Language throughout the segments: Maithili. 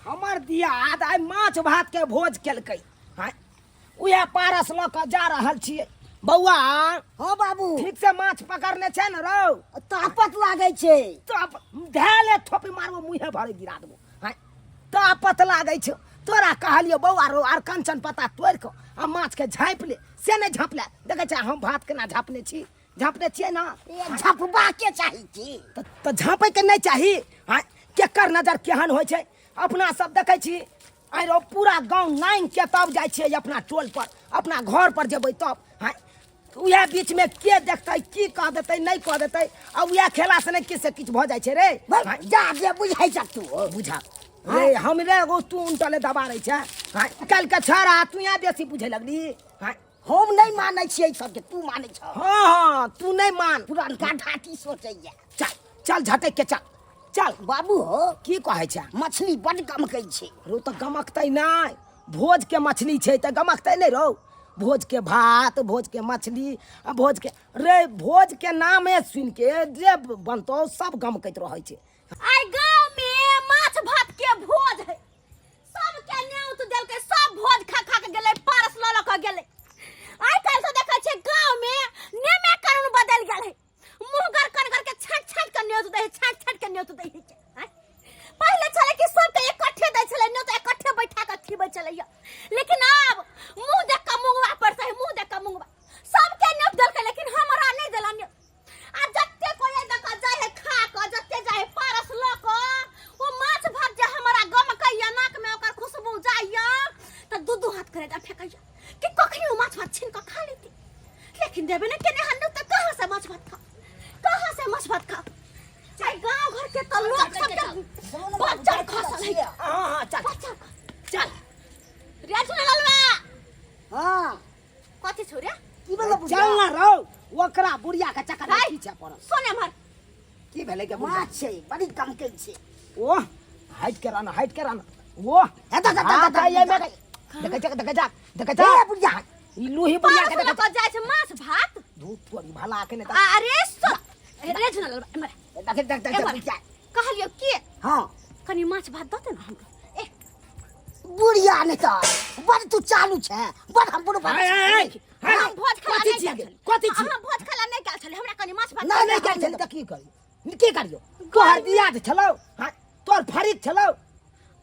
हमर दियाद आइ माछ भात के भोज केलकै। आँय, उएह पारस लऽ कऽ जा रहल छियै। बौआ। हाँ बाबू। ठीक से माछ पकड़ने छै ने रौ? तापत लागै छै। ताप धैले थोपी मारबो, मुँहे भरे गिरा देबो। आँय, तापत लागै छै। तोरा कहलियो बौआ रौ, आर कंचन पत्ता तोड़ि कऽ आ माछके झाँपि ले, से नहि झाँपले। देखै छै हम भात केना झाँपने छी? झाँपने छियै ने? ए, झपबाके चाही की? तऽ झाँपैके नहि चाही। आँय, केकर नजर केहन होइ छै अपना सब देखै छी। आँय रौ, पूरा गाँव नांगि के तब जाइ छियै अपना टोल पर, अपना घर पर जेबै तब। आँय, उएह बीचमे के देखतै, की कह देतै, नहि कह देतै, आ उएह खेला से नहि किछु से किछु भऽ जाइ छै रे। आँय, जा जे बुझै छ तू। बुझा रे हमरे एगो तू उनटले दबा रहै छै। आँय, काल्हिके छड़ा तू यहाँ बेसी बुझै लगली। आँय, हम नहि मानै छियै सबके, तू मानै छ। हाँ हाँ, तू नहि मान, पुरनका ढाटी सोचैया। चल चल, झटक के चल चल। बाबू हो। की कहै छै? मछली बड गमकै छै। रौ, तऽ गमकतै नहि? भोज के मछली छै तऽ गमकतै नहि रौ? भोज के भात, भोज के मछली आ भोज के रे, भोज के नामे सुनि के जे बनतौ सब गमकैत रहै छै। आइ गाँव में माछ भात के भोज है, सबके न्योत देलकै, सब भोज खा खा के गेलै, पारस लऽ लऽ के गेलै। आइ काल्हि तऽ देखै छियै गाँव में नियमे कानून बदलि गेल है। मुँह गर कन कर के छाँट छाँट के न्योत दै है, छाँट छाँट के न्योत दै है। आँय? पहिले छलै कि सबके इकट्ठे दै छलै न्योत, इकट्ठे बैठा के खिबै छलैया, लेकिन आब मुँह देख के मुँगवा पड़तै है, मुँह देख के मुँगवा। सबके न्योत देलकै लेकिन हमरा नहि देला न्योत। आ जते कोई एहि दऽ जाइ है खा कऽ, जते जाइ है पारस लऽ कऽ, ओ माछ भात जे हमरा गमकैया नाक में, ओकर खुशबू जाइया तऽ दू दू हाथ करे फेकैया कि कखनी ओ माछ भात छीन कऽ खा लेती, लेकिन देबे ने केने हन तऽ कहाँ से माछ भात खा, कहाँ से माछ भात खा। चाहे गांव घर के तऽ लोक सब के बच्चा खसल है। हाँ हाँ, चल बच्चा चल रे सुन ललवा। हाँ। कथी छौ रे? की भेलै बुढ़िया? चल ना रौ, ओकरा बुढ़िया के चक्कर में हाय। पीछे पड़ल। सुन एम्हर। की भेलै के बुढ़िया? माछ छै, बड़ी गमकै छै। ओ हट के रहना, हट के रहना। ओ हे, दे, दे, दे, हाँ, दे, तऽ एहिमे दे। देखै जा, देखै जा, देखै जा। हे, बुढ़िया। ई लूही बुढ़िया के पारस देखै लऽ कऽ जाइ छै माछ भात। धूप तोरी भला के नहि। अरे सुन रे सुन ललवा एम्हर। देख देख देख। एम्हर। बुढ़िया। कहलियौ के? हाँ। कनी माछ भात दते ने हमरो। ए बुढ़िया नहि तऽ बड़ तू चालू छै, बड़ हम बुढ़। हाय, हाय, हाय, हाय। हम भोज खाला कथी नहि छियै गेल गे? छलियै। कथी छियै? हम भोज खाला नहि गेल छलियै, हमरा कनी माछ भात नहि नहि गेल छलियै तऽ की करियौ, की करियौ? तोहर दियाद छलौ? हाँ, तोहर फरीक छलौ?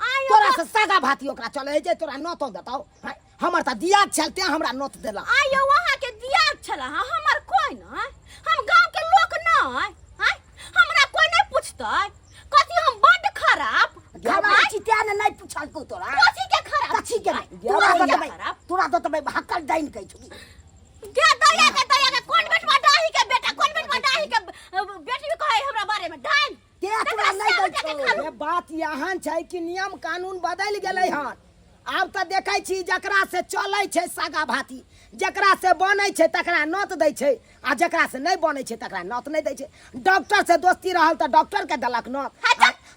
आइ तोरा से सागा भाती ओकरा चले जे तोरा नोतो देतौ? हाँ, हमर तऽ दियाद छल तें हमरा नोत देलक। आइ यौ, अहाँके दियाद छल हँ, हमर कोइ नहि? हम गाँव के लोक नहि? आँय, हमरा कोइ नहि पूछतै? कथी हम बड्ड खराब? खराब छी तें ने नहि पुछलकौ तोरा। कथी के खराब? कथी के नहि? गे तोरा बुढ़िया। दऽ देबै, खराब। तोरा दऽ देबै हक्कल डाइन कहै छौ। गे दया के, दया के कोन बेटवा डाही के बेटा, कोन बेटवा डाही के बेटी के कहै हमरा बारे में डाइन? ते तोरा नहि दै छौ। ये बात यहाँ छै कि नियम कानून बदलि गेलै हन। आब तऽ देखै छी जकरा से चलै छै सागा भाती, जकरा से बनै छै तकरा नोत दै छै, आ जकरा से नहि बनै छै तकरा नोत नहि दै छै। डॉक्टर से दोस्ती रहल तऽ डॉक्टर के देलक नोत,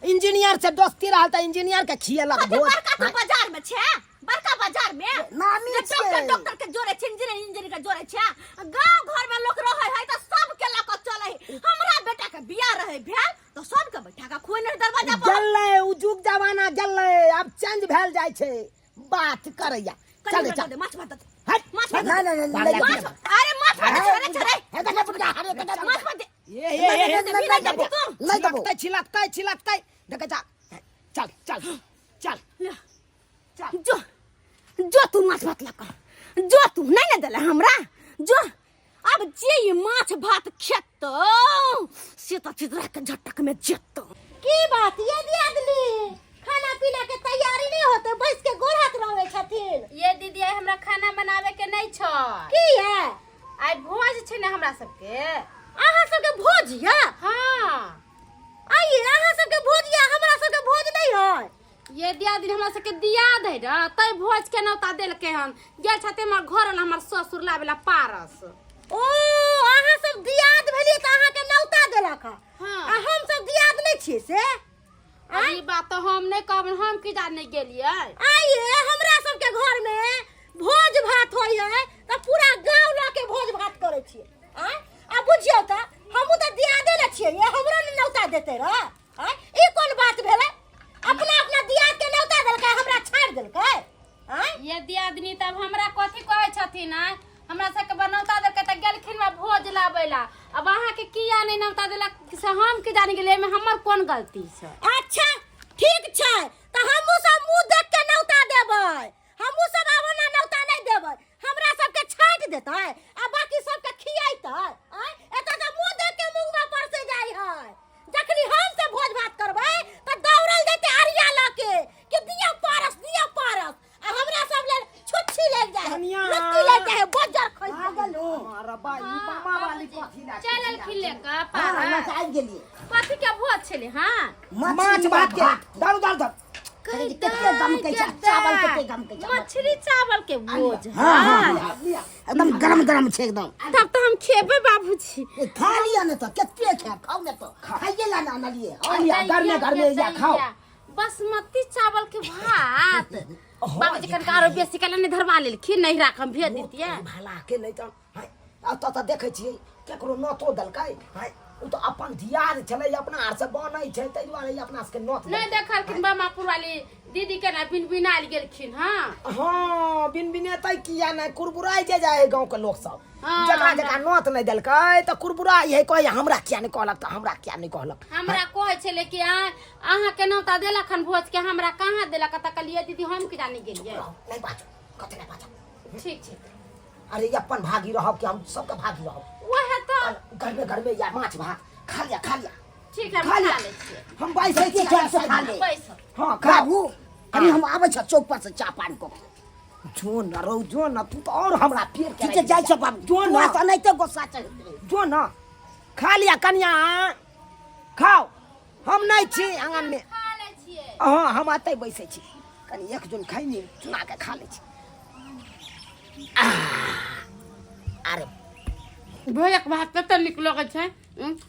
इंजीनियर से दोस्ती रहल तऽ इंजीनियर के खियेलक कथी भोज। बड़का तू बाजार में छे? बड़का बाजार में नामी जे छै। डॉक्टर, डॉक्टर के जोड़े छै, इंजीनियर, इंजीनियर के जोड़े छै। गांव घर में लोक रहे है तऽ सब के लऽ कऽ चले है। हमरा बेटा के बियाह रहे भेल तऽ सब के बैठा के खुएने रहे दरवाजा पर। गेलै उ जुग जमाना गेलै, आब चेंज भेल जाइ छै। बात करैया। कनी चले हमरा चल। दे, माछ भात दे। हट। माछ भात नहि नहि नहि बाला नहि माछ, अरे माछ भात दे, छोड़े छोड़े। हे देख बुढ़िया, अरे देख। माछ भात दे। ए ए ए, ए, नहि, नहि देबो, नहि देबो। छिलकतै छिलकतै छिलकतै, देखै जा। चल चल चल। ले, चल। जो जो तू माछ भात लऽ कऽ जो, तू नहि ने देले हमरा, जो। अब जे ई माछ भात खेतौ से तऽ चितरा के झटक में जेतौ। की बात ये दियादनी, खाना पीना के तैयारी नहीं होते, बैस के गोड़ हाथ रंगे छथिन? ये दीदी, आइ हमरा खाना बनावे के नहीं छ। की है? आइ भोज छै ने हमरा सबके। अहाँ सबके भोज ये? हाँ। आइए अहाँ सबके भोज ये, हमरा सबके भोज नहीं है? ये दियादनी, हमरा सबके दियाद है ना, तै भोज के नौता देलकै हन। गेल छथि हमर घर वाला, हमर ससुर लाबेला पारस। ओ अहाँ सब दियाद भेलियै तऽ अहाँके नौता देलक हँ। हाँ। आ हम सब दियाद नहि छियै से? अब ई बात तऽ हम नहि कहब, हम की जाने गेलियै। आइए हमरा सबके घर में भोज भात होइ है तऽ पूरा गाँव लऽ के भोज भात करै छियै। आँय, आ बुझियौ तऽ हमहूँ तऽ दियादे ने छियै, ये हमरो ने नौता देतै रह? आँय, ई कोन बात भेलै? अपना अपना दियाद के नौता दियादनी तब हमरा कथी कहै छथिन आँय? हमरा सबके बनौता देलकै तऽ गेलखिन बा भोज लाबै ला। अब अहाँके किया नहि नौता देलक से हम की जानि गेलियै, एहिमे हमर कोन गलती छै? अच्छा ठीक छै, तऽ हमहूँ सब मुँह देख के नौता देबै। हमहूँ सब आब ओना नौता नहि देबै। हमरा सबके छाँटि देतै आ बाकी सबके खियेतै। आँय, एतऽ तऽ मुँह देख के मुँहमे परसे जाइ है। जखनी हम सब भोज भात करबै तऽ दौड़ल जेतै अरिया लऽ के कि दिया पारस, दिया पारस, आ हमरा सब लेल छुच्छी लागि जाइ है, कनिया। लत्ती लागि जाइ है, बज्जर खसि जाइ है। पागल हो। अरे बा, ई मामा वाली कथी ला चलि एलखिन ले कऽ हाँ, पारस। हमरा से आबि गेलियै। कथी के भोज छलै? हाँ, माछ भात के। दारू दारू दारू। कते गमकै छै चावल, कते गमकै छै मछली चावल के भोज। हाँ हाँ, एकदम गरम गरम छै एकदम। तब तऽ हम खेबै बाबूजी। ए, खा लिअ ने तऽ, कते खायब, खाउ ने तऽ, खाइए ला ने आनलियै। खा लिअ, गरमे गरमे या खाओ। बासमती चावल के भात बाबूजी कनिका आरो बेसी काल नहि धरवा लेलखिन, नहीं राखम भेज दितियै। भला के नहि तऽ हाय, एतऽ तऽ देखै छियै केकरो नोतो देलकै। हाय, ओ तऽ अपन दियाद छलै, अपना आर से बनै छै, ताहि दुआरे ई अपना सबके नोत नहीं देलकै। देखलखिन बमापुर वाली दीदी के ना बिन बिनायल गेलखिन। हाँ हाँ, बिन बिनेतै किया नहि, कुरबुराइ जे जाइ है गाँव के लोक सब। हाँ, जकरा जकरा नोत नहि देलकै तऽ कुरबुराइ है, कहै हमरा किया नहि कहलक, तऽ हमरा किया नहि कहलक। हमरा कहै छलै कि अहाँ के नौता देलक हन भोज के, हमरा कहाँ देलक? तऽ कहलियै दीदी हम की जानी गेलियै। नहि बाजू, कथी नहि बाजू। ठीक छै। अरे ई अपन भागी रहब कि हम सबके भागी रहब? वएह तऽ। गरमे गरमे या माछ भात खा लिया, खा लिया। ठीक है, खा लिया। खा लै छियै। हम बैसै छी। चैन से खा ले। बैस। हाँ, खा। बाबू, कनी हम आबै छ चौक पर से चाह पान कऽ के। जो न रौ, जो न, तू तऽ और हमरा पेट के ठीक छै, जाइ छ बाबू। जो न। तोरा तऽ एनाहिते गुस्सा चढ़ैत रहै। जो न, खा लिया कनिया, खाओ, हम नहि छी आंगन में। खा लै छियै। हाँ, हम अतै बैसै छी, कनि एक जोन खैनी चुना के खा लै छी। अरे भोजक भात कते नीक लगै छै।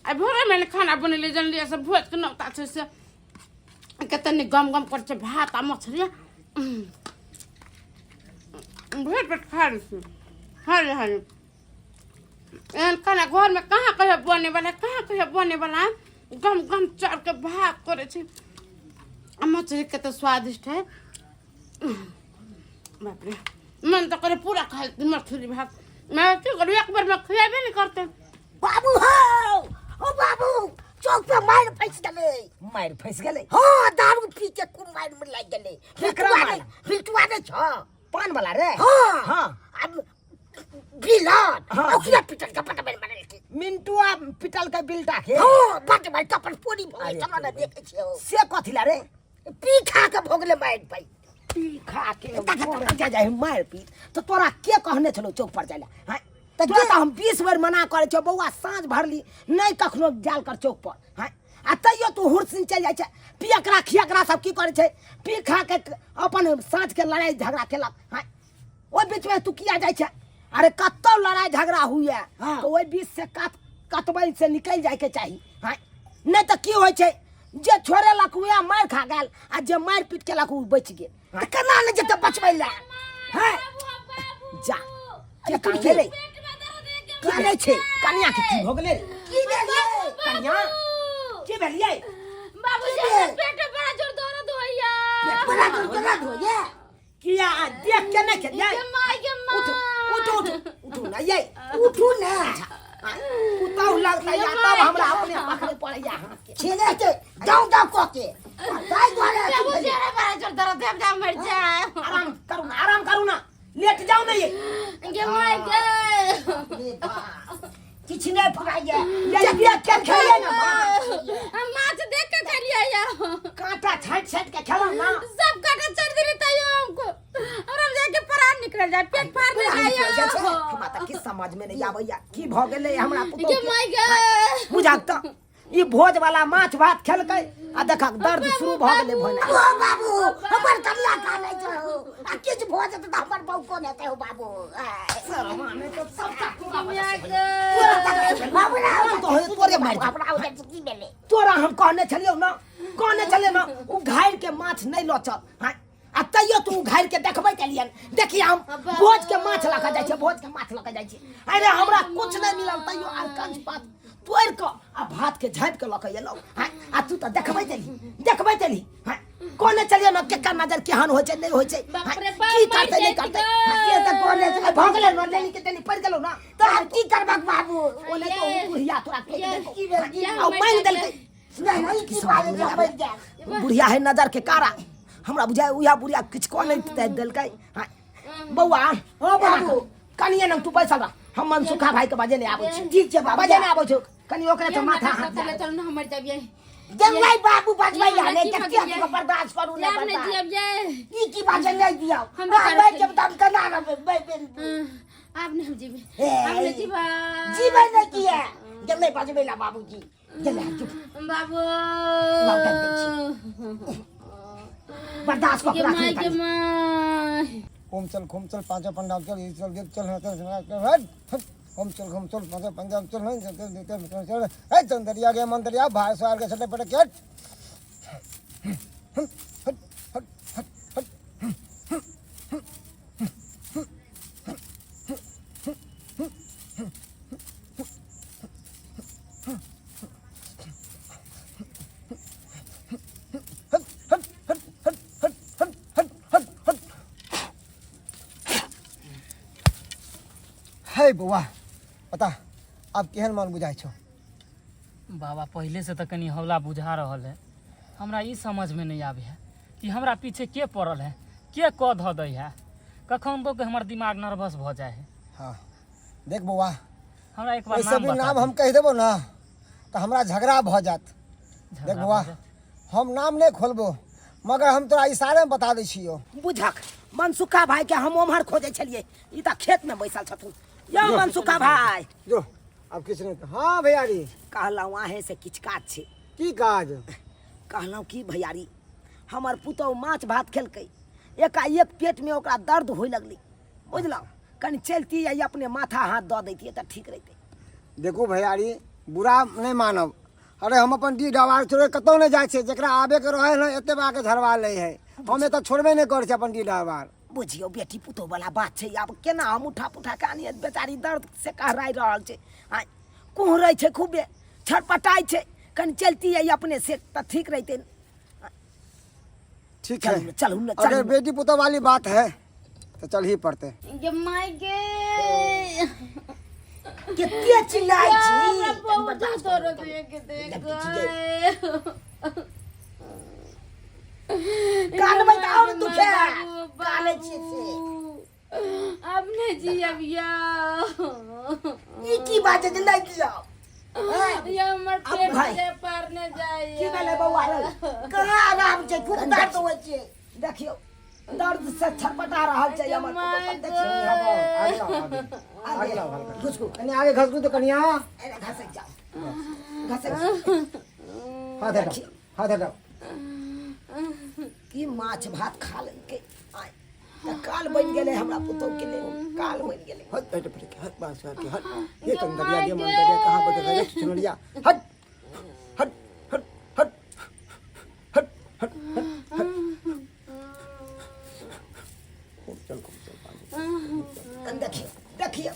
आइ भोरेमे ने खाना बनेलियै, जनलियै से भोजके नौता छै, से कते नीक गम गम करै छै भात आ मछली। भरि पेट खा लै छी। हरे हरे, एहन खाना घरमे कहाँ कहियो बने वाला, कहाँ कहियो बने वाला। गम गम चाउरके भात करै छै आ मछली कते स्वादिष्ट है। बाप रे, मन तऽ करे पूरा खा लेती मछली भात। मैं की करू, एक बेरमे खुएबे नहि करतै। बाबू हौ, ओ बाबू, चौक पे मारि फसि गेलै। मारि फसि गेलै? हँ, दारू पी के खूब मारि में लागि गेलै। केकरा बिल्टुआ मारल? नहि, बिल्टुआ नहि छौ? पान वाला रे? हाँ। हाँ। अब बिलन। हाँ। ओकरा पिटल के पट मारि मारलकै। मिंटुआ पिटल के बिल्टा के? हाँ, बड मारि कपड़ पोरी भऽ गेलै। अरे चलो ने देखै छियै। से कथी ला रे? पी खा के भऽ गेलै मारि पाइ। पी खा के जा जाइ मारि पीट तऽ तोरा के कहने छलौ चौक पर जाय ला? हाँ, तऽ तोरा तऽ हम 20 बेर मना करै छियौ बौआ, साँझ भरली नहि कखनो जायल कर चौक पर। हाँ, आ तैयो तू हुरसिन चलि जाइ छै। पियकरा खियकरा सब की करै छै, पी खा के अपन साँझ के लड़ाइ झगड़ा केलक। हाँ, ओहि बीचमे तू किया जाइ छै? अरे कतौ लड़ाइ झगड़ा हुए हाँ। तऽ ओहि बीच से कात कतबै से निकलि जायके चाही। हाँ, नहि तऽ की होइ छै, जे छोड़ेलक उएह मारि खा गेल आ जे मारि पीट केलक ओ बचि गेल। तऽ केना नहि जेतै बचबै लए? हैं, जा के कान रे की नहि छै? कनिया के की भऽ गेलै? की भेलै? कनिया, की भेलियै? बाबूजी, हमरा पेट में बड़ा जोर दर्द होइया। बड़ा दूर दर्द होइए। किया देख के नहि खेलियै? गे माय, गे माय। उठू उठू उठू उठू ना यै। उठू ने। पुतहु लगतै या तब हमरा अपने पकड़े पड़ैया हाथ के। छेने के दाउ दाउ कऽ के ताहि दुआरे अथी बाबूजी, भेलै। हमरा बड़ा जोर दर्द है, हम जा मर जाए। आराम करू ना, आराम करू ना, लेट जाउ ना ये। गे माय गे। रे बाप, किछु नहि फुराइए। ये देख के खेलियै ना माछ। हम माछ देख के खेलियै या। कांटा छाँटि छाँटि के खेलहुँ ना। सब कांटा चढ़ देली तैयो हमको और हम जाके प्राण निकल जाए, पेट फाड़ दे जाए। हमरा तऽ किछु समझ में नहीं आबैया की भऽ गेलै हमरा पुतहु गे के। माय गे। बुझाक तऽ ई भोज वाला माछ भात खेलकै आ देखक दर्द शुरू भऽ गेलै भने। ओ बाबू, हमर कनिया कानै छौ आ किछु भऽ जेतै तऽ हमर बहू कोन हेतै हो बाबू? शर्मा नहि तऽ सबटा तोरा वजह से भेलै। बाबू ना। तो होय तोरे मारि देबौ। हमरा उधर से की भेलै? तोरा हम कहने छलियौ ना, कहने छलियौ ना, ओ घारि के माछ नहि लऽ चल। हाँ, आ तैयो तू घारि के देखबै केलियन, देखिए हम भोज के माछ लऽ कऽ जाइ छियै, भोज के माछ लऽ कऽ जाइ छियै। अरे हमरा कुछ नहि मिलल तैयो अरकंच पात तोड़ि कऽ आ भात के झाँपि कऽ लऽ कऽ एलहुँ। हाँ, आ तू तऽ देखबै देलही, देखबै देलही। हाँ, कोने चलिए न केकर नजर केहन होइ छै नहि होइ छै। बाप रे बाप, की करतै मरि नहि करतै जाइत से तऽ कोने छै भऽ गेलै न लेली के देली पड़ि गेलौ न तऽ आब की करबक बाबू ओने तो उ बुढ़िया तोरा फेंक देलकौ। की भेल की आ मांगि देलकै। नहीं ई की बात है मरि जायब। बुढ़िया है नजर के कारा हमरा बुझाय उएह बुढ़िया किछु कऽ नहि देलकै। हाँ, बौआ हो बाबू। कनिए ने तू बैसल रह हम मनसुखा भाई के बजे नहि आबै छी। ठीक छै बाबू। बजे नहि आबै छौ कनि ओकरे तऽ माथा हाथ चल चल न हमर जाबियै। जंगलाई बाबू बजबै ये हमरा नहि की कते भऽ गेलै? अथी बर्दाश्त करू नहि आब नहि बर्दाश्त। जियब ये। ई की बात छै नहि दियौ हम हम बेकार बैठ जायब तऽ हम केना रहबै आब नहि हम जीबै। ए, आब नहि जीबै। जीबै नहि किए जंगलाई बजबै ला बाबूजी जंगलाई चुप बाबू लौटक दै छी। बर्दाश्त कऽ के के माय राखू के कनि। माय। ओम चल खोम चल पांचों पंडाल चल ये चल देव चल चल चल हट हट ओम चल खोम चल पांचों पंडाल चल चल चल चल चल चल हे चंदरिया के मंदरिया भाई सवार के छटे पटे हट हट हट हट हट। हे बौआ बता आब केहन मन बुझाइ छौ? बाबा पहिले से तऽ कनि हौला बुझा रहल है। हमरा ई समझमे नहि आबै है कि हमरा पीछे के पड़ल है के कऽ धऽ दै है। कखन तो के हमर दिमाग नर्वस भऽ जाइ है। हाँ देख बौआ हमरा एक बार ओहि नाम सब बता नाम दे। हम कहि देबो ना तऽ हमरा झगड़ा भऽ जायत। झगड़ा देख बौआ भऽ जायत। हम नाम नहि खोलबो मगर हम तोरा इशारे में बता दै छियौ। बुझक मनसुखा भाई के हम ओम्हर खोजै छलियै ई तऽ खेत में बैसल छथुन। यौ मनसुखा भाई जो आब किछु नहि। हाँ भैयारी कहलहुँ अहें से किछु काज छै। की काज? कहलहुँ की भैयारी हमर पुतहु माछ भात खेलकै एकाएक पेट में ओकरा दर्द होय लगलै बुझलहुँ कनि चलती या अपने माथा हाथ दऽ दैतियै तऽ ठीक रहितै। देखू भैयारी बुरा नहि मानब अरे हम अपन डी डवार छोड़े कतहु नहि जाइ छियै जकरा आबेके रहै ने एते आके झड़वा लै है हम एतऽ छोड़बे नहि करै छियै अपन डी डवार। बुझियौ बेटी पुतहु वाला बात छै आब केना हम उठा पुठा के आनियै बेचारी दर्द से कहराइ रहल छै आँय कुहरै छै खूबे छटपटाइ छै कनि चलतियै अपने से तऽ ठीक रहितै। ठीक चलू है ने, चलू ने, अगर चलू ने। बेटी पुतोह वाली बात है तो चल ही पड़ते। गे my गे कते चिल्लाइ छी हमरा बहुत दर्द होइए के देख। कानबै तऽ आओर दुखे कानै छियै से। अब नहीं जियब या। ई की बात छै जे नहि जियब? या हमर अब पेट भाई। के पार न जाय। की भेलै बौआ रे? कहाँ आराम छै खूब दर्द होइ छै। देखियौ दर्द से छटपटा रहल छै हमर पुतहु। देखियौ आगे लाओ, आगे आगे लाओ हल्का घुसकू कनि आगे घसकू तो कनिया अरे घसक जाओ घसक जाओ। हाथ हटाओ हाथ हटाओ। की माछ भात खा लेलकै आइ तऽ काल बनि गेलै हमरा पुतहु के लेल काल बनि गेलै। हट हट हट हट बांस हट हट ये चंदरिया ये मंदरिया कहाँ बज रहा है चुनरिया हट हट हट हट हट हट हट हट खूब चल खूब चल पानी। देखियौ देखियौ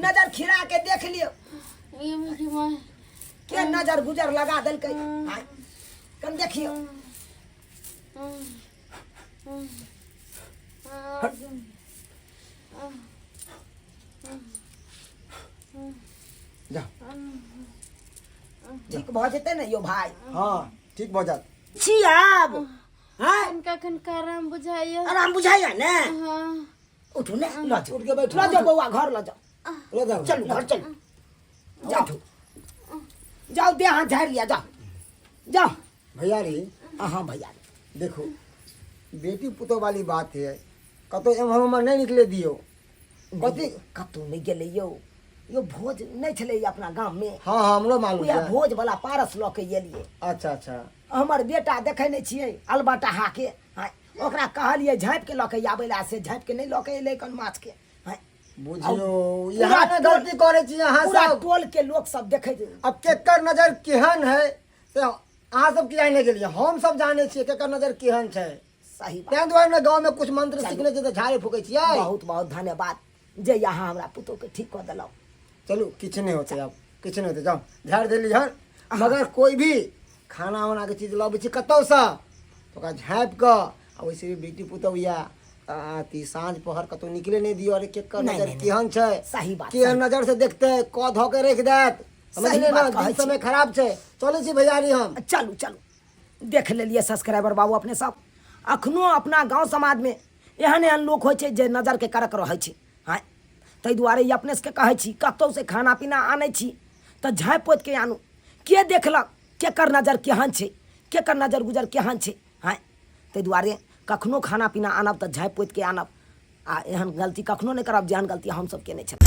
नजर खिरा के देख लियौ ये मुझे माय के नजर गुजर लगा देलकै आइ कन देखियौ। जा ठीक भऽ जेतै ने यौ भाई? हाँ ठीक भऽ जात। छी आब हाँ कखन कखन आराम बुझाइए। आराम बुझाइए ने? हाँ उठू ने लऽ जाउ उठ के बैठू लऽ जाउ बौआ घर लऽ जाउ लऽ जाउ चलू घर चलू जाउ जाउ देह हाथ झाड़ि लिअ जाउ जाउ। भैयारी हाँ भैया देखो बेटी पुतोह वाली बात है कतौ एम्हर उम्हर नहि निकले दियौ। कथी कतौ नहि गेलै यौ यौ भोज नहि छलै अपना गाम में? हाँ हाँ हमरो मालूम उएह छै। भोज वाला पारस लऽ के एलियै। अच्छा अच्छा। हमर बेटा देखै नहि छियै अलबटाहा के हाँ, ओकरा कहलियै झाँपि के लऽ के आबै लए से झाँपि के नहि लऽ के एलै कन माछ के हाँ। बुझियौ यहाँ ने गलती करै छी अहाँ पूरा सब। टोल के लोक सब देखै छै। अब केकर नजर केहन है से अहाँ सब किया नहि गेलियै हम सब जानै छियै केकर नजर केहन छै। सही बात। ताहि दुआरे ने गाँव में कुछ मंत्र सीखने छियै तऽ झाड़े फूकै छियै। बहुत बहुत धन्यवाद जे अहाँ हमरा पुतोह के ठीक कऽ देलहुँ। चलू किछु नहि होतै आब किछु नहि होतै जाउ झाड़ि देली हन। मगर कोई भी खाना उना के चीज लबै छी कतौसँ तऽ ओकरा झाँपि कऽ आ ओहिसँ भी बेटी पुतहु यए अथी साँझ पहर कतहु निकले नहि दियौ। अरे केकर नहि, नजर नहि, नहि। केहन छै, सही बात, केहन सही। नजर से देखतै, कऽ धऽ के राखि देत। सही समझलियै बात ने? कहै दिन छी। समय खराब छै। चलै छी भैयारी हम। चलू चलू। देख लेलियै सब्सक्राइबर बाबू अपने सब, अखनो अपना गाँव समाजमे एहन एहन लोक होइ छै जे नजरके कड़क रहै छै। हँ, ताहि दुआरे ई अपने सबके कहै छी, कतहुसँ खाना पीना आनै छी तऽ झाँपि पोतिके आनू। के देखलक केकर नजर केहन छै, केकर नजर गुजर केहन छै। हँ, ताहि दुआरे कखनो खाना पीना आनब तऽ झाँपि पोतिके आनब आ एहन गलती कखनो नहि करब जेहन गलती हमसब केने छलहुँ।